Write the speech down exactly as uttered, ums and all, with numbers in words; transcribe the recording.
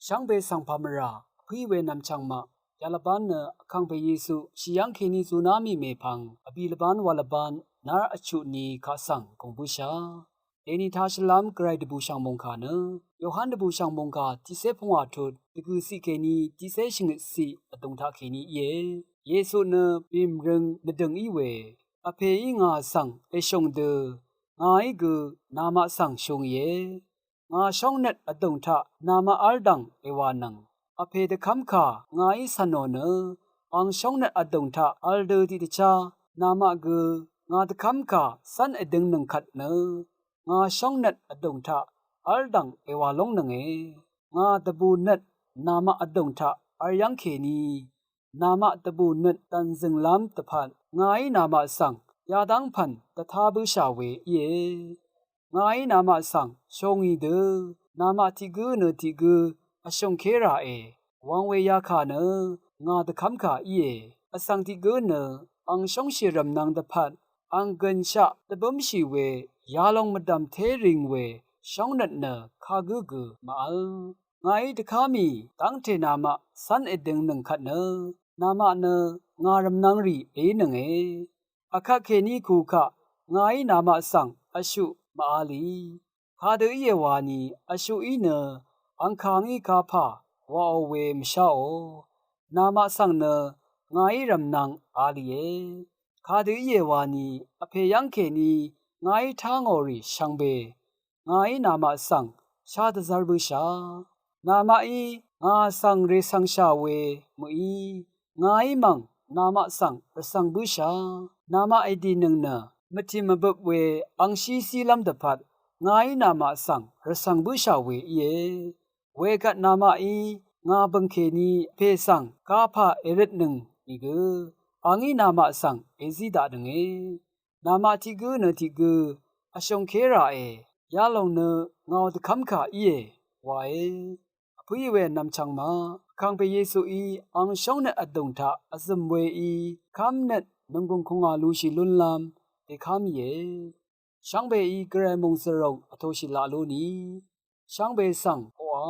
Shvngbe svng pà mvrà vpǿí we nvmchvng maq yalvbán nø Vkàngpè Yesu shì yv́ng kèní zuná mì mèpvng vbì lvbán wa lvbán nár vchuq ni kaq svng gùng bǿshà. Dèni taq shvlám gvray dvbùshv̀ng mòngkà nø Yohan dvbùshv̀ng mòngkà tiqcé pungwà tut dvgø̀ciq kèní tiqcé shvngøtciq vdùng taqkèní íe. Yesu nø bìmrøng mvdø̀ng í we, Vpèí ngà svng èshùng dø ngàí gø namaq svng shungìe. Ngà shóngnøt vdùng taq namaq v́l dv̀ng èwànøng. Vpè dvkv́mkà ngàí cv̀nò nø ang shóngnøt vdùng taq v̄l dø tiqdvchá namaq gø ngà dvkv́mkà cv́n èdøngnøng kvt nø ngà shóngnøt vdùng taq v́l dv̀ng èwà lóngnønge. Ngà dvbùnøt namaq vdùng taq v̄l yv́ng kèní namaq dvbùnøt dv̀nzø̀nglv́m dvpvt ngàí namaq svng yadv́ng pv̀n dvtá bǿshà we íe. Ngàí namaq svng shòngì dø namaq tiq gǿ nø tiq gǿ vshø̀ngké ràe wvng we yakà nø ngà dvkv́mkà íe. Vsvng tiq gǿ nø ang shóngshì rv̀mnvng dvpvt ang gø̀nshaq dvbǿmshì we yalòng mvdv̀mté ring we shóngnøt nø kagǿ gø màvl. Ngàí dvká mì dv́ngte namaq cv́n èdøngnøng kvt nø namaq nø ngà rv̀mnvng rì èínønge. Akvt kèní ku kaq ngàí namaq svng vshuq màvlì. Kadø íe wani vshuqí nø ang kàngí kapà waò we mvsháò. Namaq svng nø ngàí rv̀mnvng a lìe. Kadø íe wani Vpè yv́ng kèní ngàí tángò rì shvngbe ngàí namaq svng shá dvzv́r bǿshà. Namaqí ngà svng rècv̀ngshà we mø̀í ngàí mv̀ng namaq svng rvcv̀ng bǿshà. Namaq èdìnøng nø mvtì mvbøp we angshí cílv́m dvpvt ngàí namaq svng rvcv̀ng bǿshà we íe. Wekvt namaqí ngà bø̀ng kèní Vpè svng kapà èrøtnøng nìgø angí namaq svng èzí daqnønge. Namaq tiq gǿ nø tiq gǿ vshø̀ngké ràe yalòng nø ngàò dvkv́mkà íe wae. Vpǿí we nvmchvng ma Vkàngpè Yesuí ang shóngnøt vdùng taq vzø̀m weí kv́mnøt nònggùng kùngà lushì lúnlv́m dèká mìe. Shvngbeí gvray mòngzø̀ròng vtōshì laq lú ni shvngbe svng oqà